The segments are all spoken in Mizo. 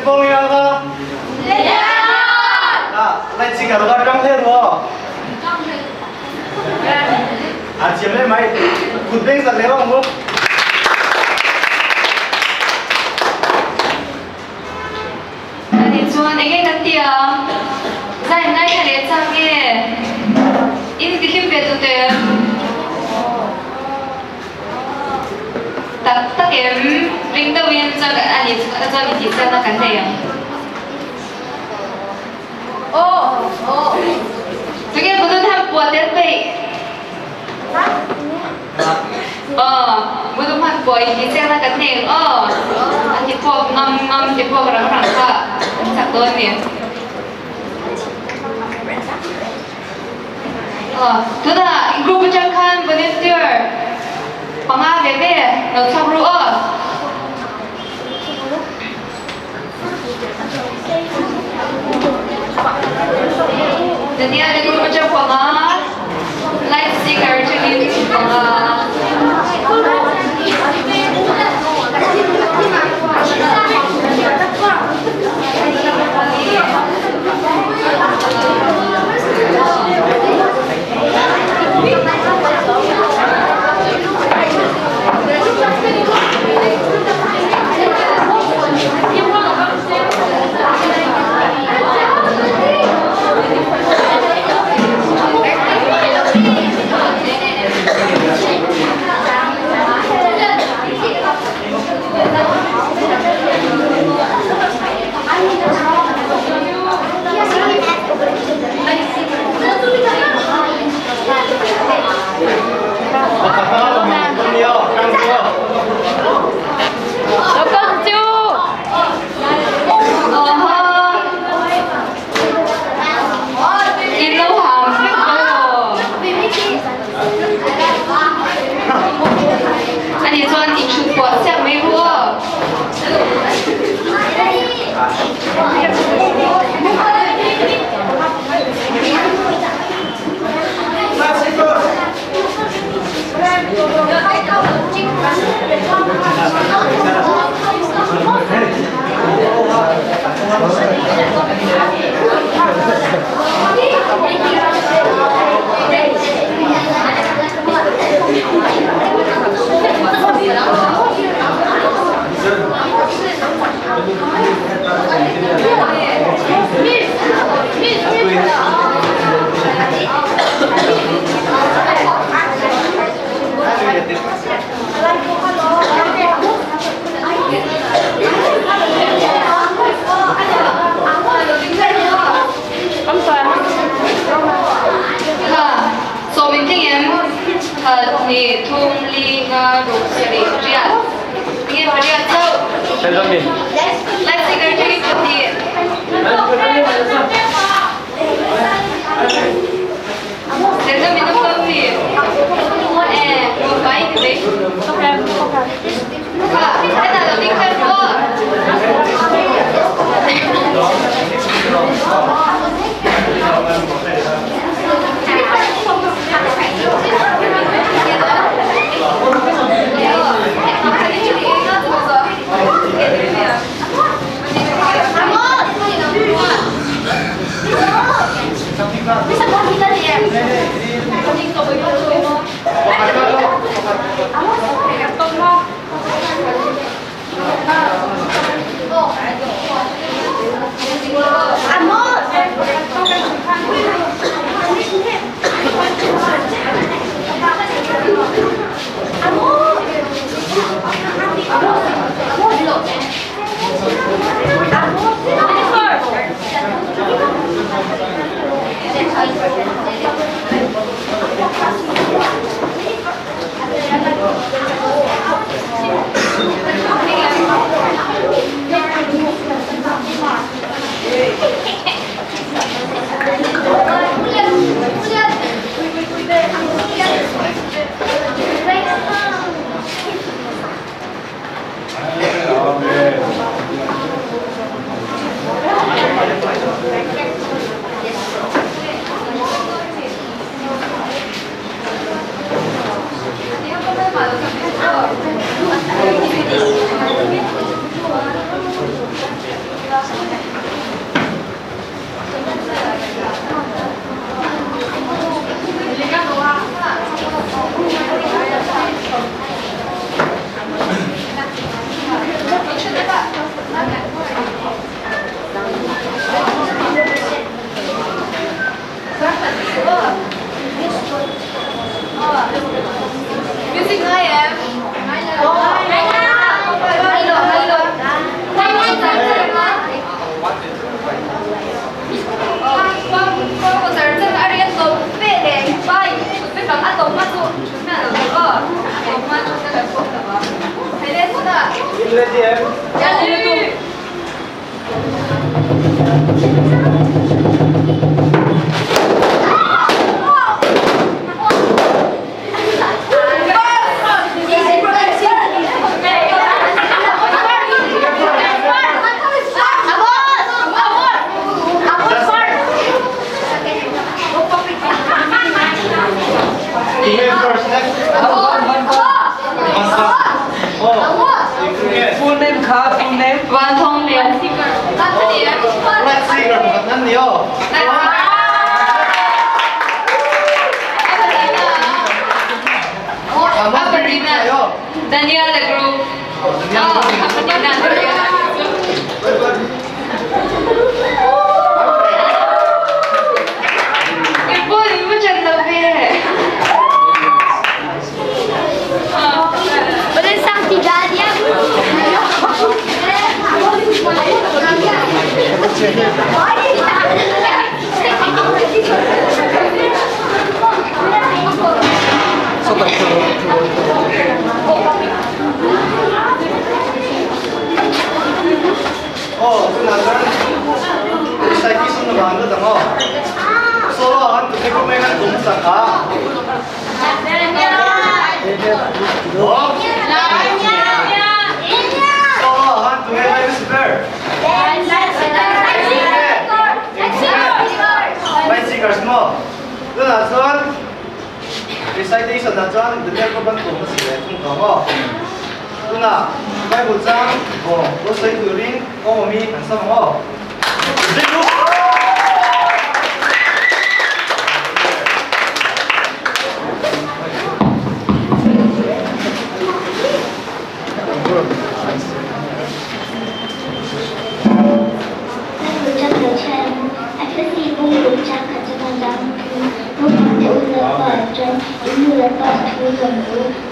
pawng nge ang a? Ah, light signal kha tang hle ru aw. A thiam hle mai. Kut beng zat leh ang u. Ani chuan enge kan ti ang? Zai ngai tha leh chak nge? In ti hlim ve tute em? Tak tak em? Ring deuhin chuan ani chuan intih chhiatna kan nei ang. Tunge balloon han puah tel peih? Aw, balloon han puah intih chhiatna kan nei ang aw. A ti puak ngam ngam ti puak rang rang kha kan chak dawn a ni. Aw, tunah group atang khan volunteer panga ve ve lo chhuak ru aw. Daniel te group atang panga, light singer atangin panga. In lo ham vek maw? Ani chuan i thut puah chiah mai ru aw. Kha, sawm in tling em? Khat, hnih, thum, li, nga, ruk, sarih, riat. Tinge pariat chauh? Light singer changin pahnih. Music ngai em? Ngai lo. Ngai lo, ngai lo. Ngai In ready em? Tunge first next. Full name kha full name. Van Thong Lian. Let's see her pakhat nan ni aw. Daniela Group. Oh, Apatina Daniela. Aw, tunah chuan recitation na vang lut ang aw. Solo ah khan tunge group mai khan tum sak a. Aw. Solo ah khan tunge lai Lucifer. Light seekers maw. Tunah chuan recitation ah chuan Daniel group an tum a si leh thung tawh ang aw. Tunah Bible chang aw lo sawi turin awm hi kan sam ang aw.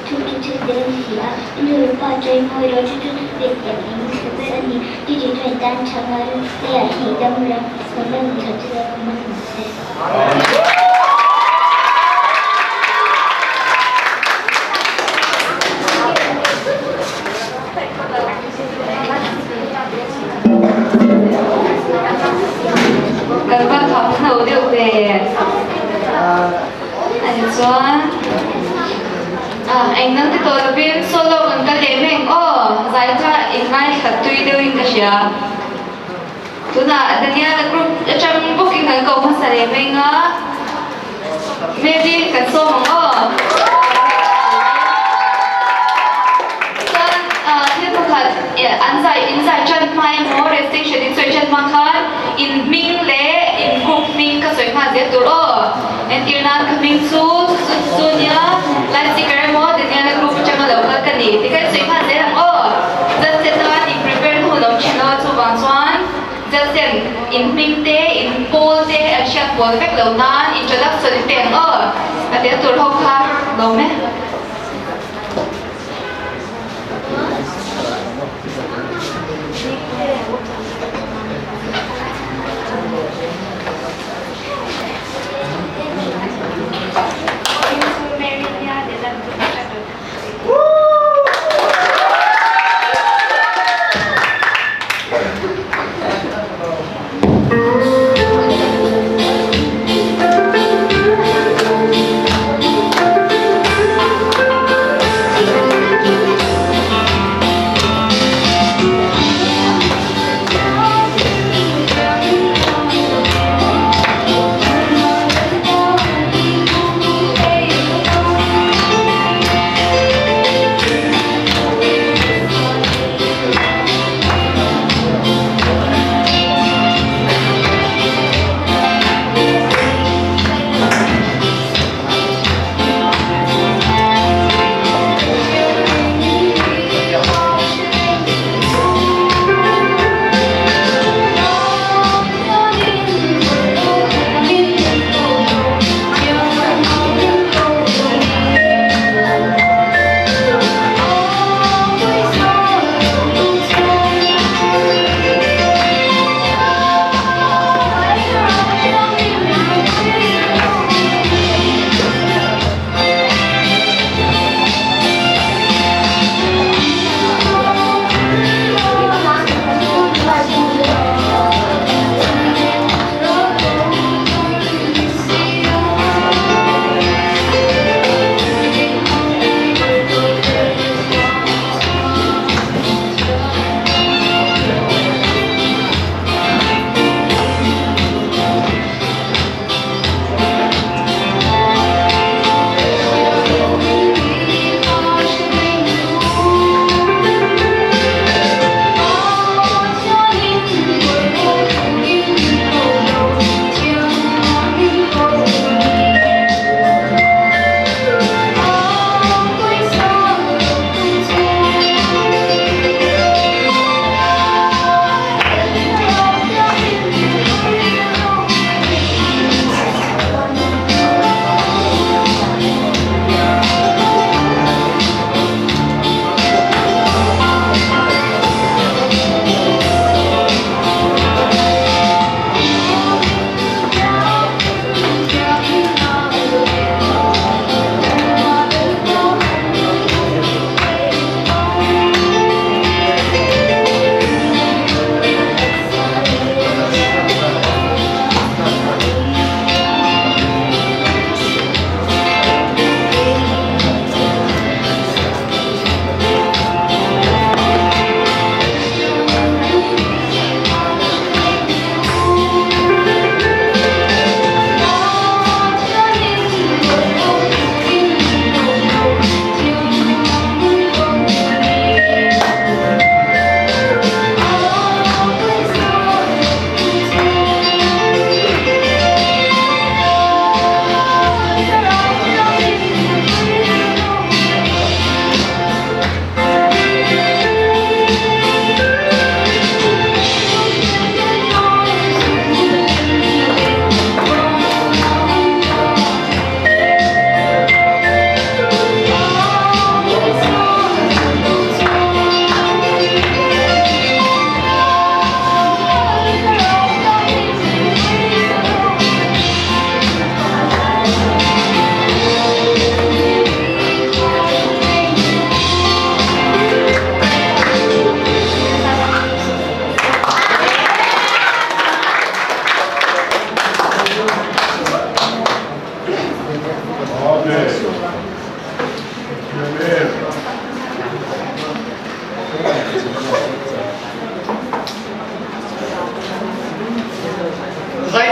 Chu chu thil tel a ni si a, i nu leh pa chu i ngawi lo, chu chu thupek leh eng hmasa ber a ni. Chu chu chuan i tan tha ngai lo, leiah hi i dam reng, sawn reng ni tho chu lo awm a ni se. Kan va thawk hno deuh ve. Ani chuan eng nang ti tawh lovin solo kan kal leh mek aw zai kha in ngaithla tui deuhin ka hria. Tunah Daniela group atang booking kan ko hmasa leh mek a maybe kan sawm ang aw. Chuan thil pakhat an zai in zai tan hma emaw recitation in sawi tan hma khan in hming leh in group hming ka sawi nghal zel tur aw. Entir nan ka hming chu chu chu nia Lightseeker emaw Daniela group atanga lo kal ka ni ti kha in sawi nghal zel ang aw. Jalsen tan in prepare na hun awm thin a chuvang chuan Jalsen in hming te in pawl te an hriat pawl vek lo nan introduction in pe ang aw. A tel tur ho kha lawm e.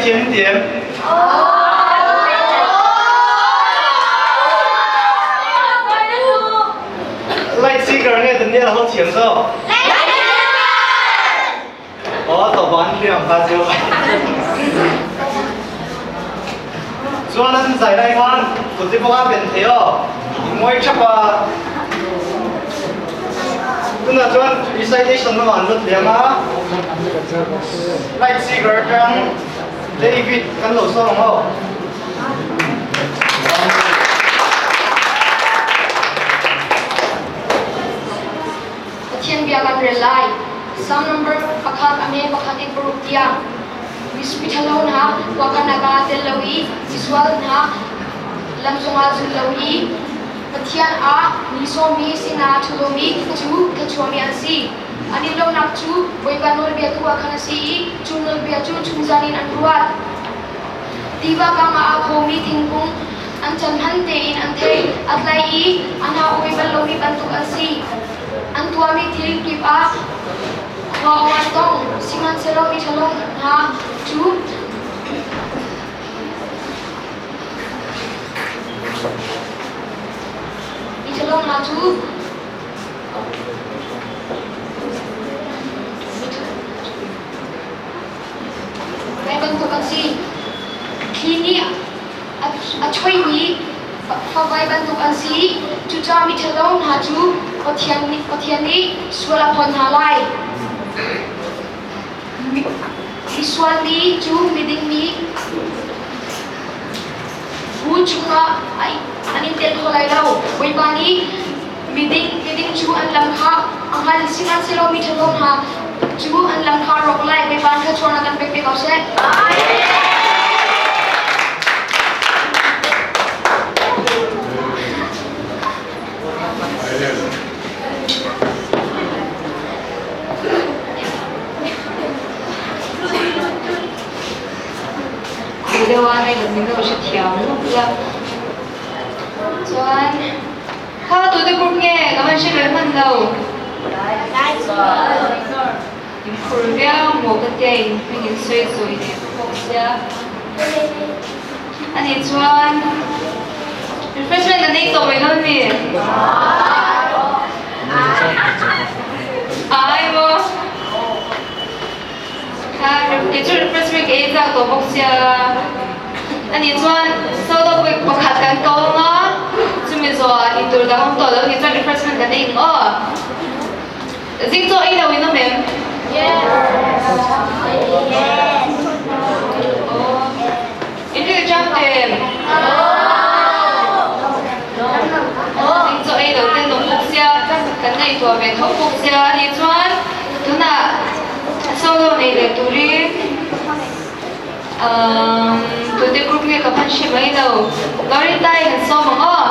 Zaithiam in ti em? Light seeker nge Daniel ho thiam zawk? Aw tawp an hliam kha chu. Chuan an zai lai khan kut te pawh a pen thei aw. I ngawi thap a. Tunah chuan recitation lamah an lut liam a. Light seeker atang David kan lo sawn ang aw. Pathian bia kan rel lai. Psalm number pakhat a me pakhat in paruk tiang. Miṭhalo hna tuahkarnak ah tel lo i misual hna lam zongah zul lo i Pathian ah mi sawmmi sinah ṭhalomi cu thluachuahmi an si. An i lonak cu Bawipa nawlbia tu ah khan a si i cu nawlbia cu chunzan in an ruat. Tiva kam ah aa khomi thingkung an can hman tein an thei a tlai i a hna ui bal lomi bantuk an si. An tuahmi thil kip ah khua awng an tong, sihmanhsehlaw miṭhalo hna cu miṭhalo hna cu Zei bantuk an si? Thli nih a choihmi favai bantuk an si. Cucaah miṭhalo hna cu Pathian nih sual a phawt hna lai. Misual mi cu miding mi bu chungah an i tel kho lai lo. Bawipa nih Miding cu an lam kha a hngal, sihmanhsehlaw miṭhalo hna cu an lam kha a rawk lai. Bawipa thluachuahnak kan pek ve ko seh. Deuh a nei lo min lo hrethiam la. Chuan Kha tute group nge ka van hre ve hman lo. In phur viau maw ka tia in hming in sawi sawi leh bawk sia. Ani chuan refreshment an ei tawh mai dawn mi? Ai maw? Kha kei chu refreshment ka ei chak tawh bawk sia. Ani chuan soda pakhat kan ko anga chumi zawh in tur dang awm tawh lo ni chuan refreshment kan ei ang aw. Zing chaw ei lo in awm em? In ri chang em? Zing chaw ei lo ten awm bawk sia kan nei tuah ve tho bawk sia ani chuan tunah solo nei leh turin Tute group nge ka hman hre mai lo. Lorita in an sawm ang aw.